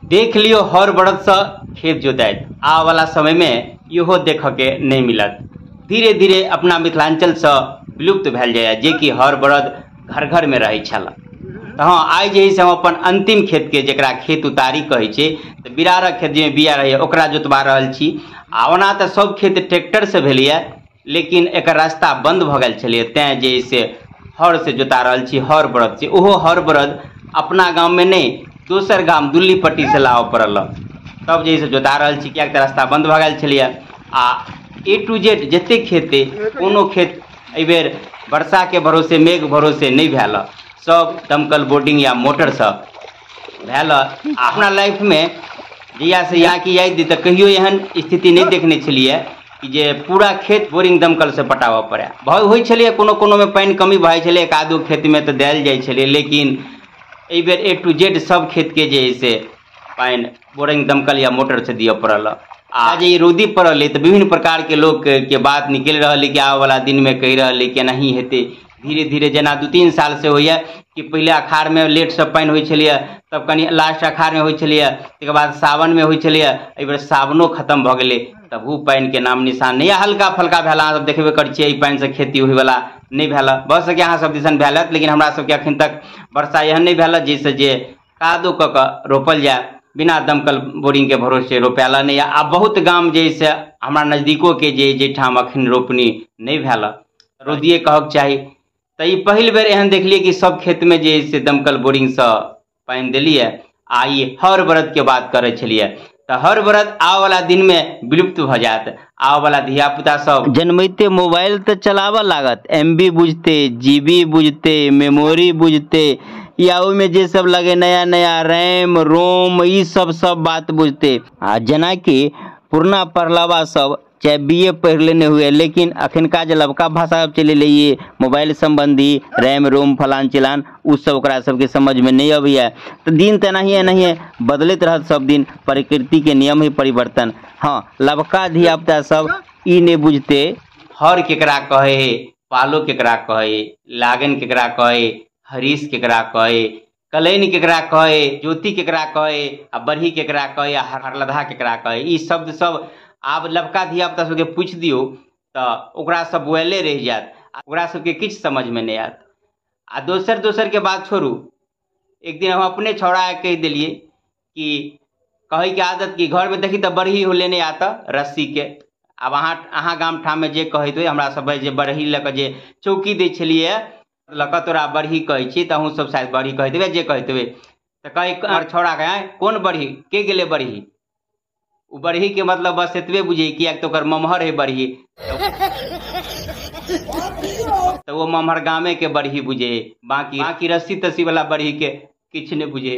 देख लियो हर बरद से खेत जोताइत, आबऽ वाला समय में इहो देखऽ के नहीं मिलत। धीरे धीरे अपना मिथिलांचल से विलुप्त भेल जाइए, जे कि हर बरद घर घर में रहै छल। तऽ हँ, आइ जे है से हम अपन अंतिम खेत के, जकरा खेत उतारी कहै छै, तऽ बिरारक खेत जाहिमे बिया रहैए ओकरा जोतबा रहल छी। आ ओना तऽ सब खेत ट्रैक्टर से भेलैए, लेकिन एकर रास्ता बंद भऽ गेल छलैए, तैं जे है से हर से जोता रहल छी, हर बरद से। ओहो हर बरद अपना गाममे नहि, दोसर गाम दुल्ली पट्टी से लाबऽ पड़ल, तब जे है से जोता रहल छी, किएक तऽ रास्ता बंद भऽ गेल छलैए। आ ए टू जेड जतेक खेत अइ, कोनो खेत एहिबेर वर्षाके भरोसे, मेघ भरोसे नहि भेल, सब दमकल बोर्डिंग या मोटरसँ भेल। आ अपना लाइफमे जहियासँ यहाँ की याद तऽ कहियो एहन स्थिति नहि देखने छलियै कि जे पूरा खेत बोरिंग दमकलसँ पटाबऽ पड़ै। भऽ होइ छलैए कोनो कोनोमे पानि कमी भऽ जाइ छलै, एक आधो खेतमे तऽ देल जाइ छलै, लेकिन एहिबेर ए टू जेड सब खेतके जे है से पानि बोरिंग दमकल या मोटरसँ दिअ पड़ल। आ जे ई रौदी पड़ल अइ तऽ विभिन्न प्रकारके लोकके बात निकलि रहल अइ कि आबऽवला दिनमे कहि रहल अइ कि एनाही हेतै। धीरे धीरे जेना 2-3 साल से होइए कि पहिले अखाड़मे लेटसँ पानि होइ छलैए, तब कनि लास्ट अखाड़मे होइ छलैए, तकर बाद सावनमे होइ छलैए। एहिबेर सावनो खतम भऽ गेलै, तबहू पानिके नाम निशान नहि। हल्का फल्का भेल, अहाँ सब देखबे करै छियै, एहि पानिसँ खेती होइवला नहि भेल। भऽ सकैए अहाँ सब दिसन भेल हैत, लेकिन हमरा सबके अखन तक वर्षा एहन नहि भेल जाहिसँ जे कादो कऽ कऽ रोपल जाय, बिना दमकल बोरिंगके भरोसे रोपायल नहि। आ बहुत गाम जे से हमरा नजदीकोके जे जाहिठाम अखन रोपनी नहि भेल, रौदिए कहक चाही। तऽ ई पहिल बेर एहन देखलियै कि सब खेतमे जे से दमकल बोरिंगसँ पानि देलियै। आ ई हर बरदके बात करै छलियै, तऽ हर बरद आबऽवला दिनमे विलुप्त भऽ जायत। आबऽवला धियापुता सब जन्मैते मोबाइल तऽ चलाबऽ लागत, एम बी बुझतै, जी बी बुझतै, मेमोरी बुझतै, या ओहिमे जे सब लगे नया नया रैम रोम ई सब सब बात बुझतै। आ जेनाकि पुरना पढ़लवा सब चाहे बी ए पढ़ि लेने हुए, लेकिन अखनका जे लबका भाषा चलि एलै मोबाइल सम्बन्धी रैम रोम फलान चिलान, ओ सब ओकरा सबके समझमे नहि अबैए। तऽ दिन तऽ एनाहिए एनाहिए बदलैत रहत सब दिन, प्रकृतिके नियम है परिवर्तन। हँ, लबका धियापुता सब ई नहि बुझतै हर केकरा कहै है, पालो केकरा कहै, लागन केकरा कहै, हरीश केकरा कहै, कलैन केकरा कहै, ज्योति केकरा कहै, आ बरही केकरा कहै, आ हरलधा केकरा कहै। ई शब्द सब आब लबका धियापुता सबके पूछि दियौ तऽ ओकरा सब बुआले रहि जायत, ओकरा सबके किछु समझमे नहि आयत। आ दोसर दोसरके बात छोड़ू, एक दिन हम अपने छौड़ाके कहि देलियै कि कहैके आदत कि घरमे देखी तऽ बरही हो लेने आता रस्सीके। आब अहाँ गाम ठाममे जे कहैत होइ, हमरा सब जे बरही लऽ कऽ जे चौकी दै छलियै लऽ कऽ तोरा बरही कहै छी, तऽ अहूँ सब शायद बरही कहैत हेबै, जे कहैत हेबै। तऽ कहै छौड़ाके, आँय कोन बरही, के गेलै बरही? ओ बरहीके मतलब बस एतबे बुझै, किएक तऽ ओकर ममहर है बरही, तऽ ओ ममहर गामेके बरही बुझै, बाँकी रस्सी तस्सी वाला बरहीके किछु नहि बुझै।